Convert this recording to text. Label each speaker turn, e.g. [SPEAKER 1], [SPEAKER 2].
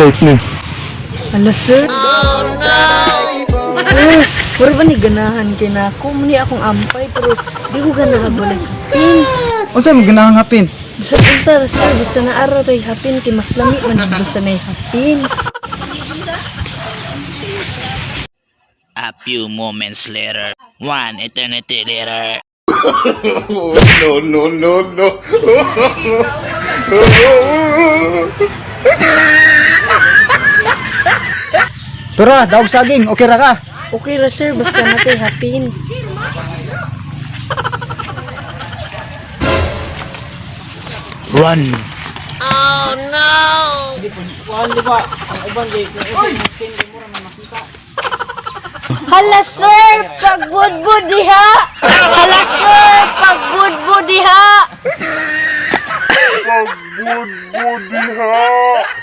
[SPEAKER 1] Type ni.
[SPEAKER 2] Ala, sir. Oh, no! Eh, mura ba ni ganahan kay nako? Muni akong ampay, pero di ko ganahan walay hapin.
[SPEAKER 3] Unsa mo ganahang hapin?
[SPEAKER 2] Basta unsa ra, sir, basta na araw tay hapin kay mas lami man jud basta na hapin.
[SPEAKER 4] A few moments later, one eternity later.
[SPEAKER 1] No, no, no, no.
[SPEAKER 3] Tura, daog saging, okay ra ka?
[SPEAKER 2] Okay ra, sir, basta na tay hapin.
[SPEAKER 4] Run!
[SPEAKER 2] Hala sir, pagbudbud diha. Hala sir, pagbudbud diha.
[SPEAKER 1] Pagbudbud diha.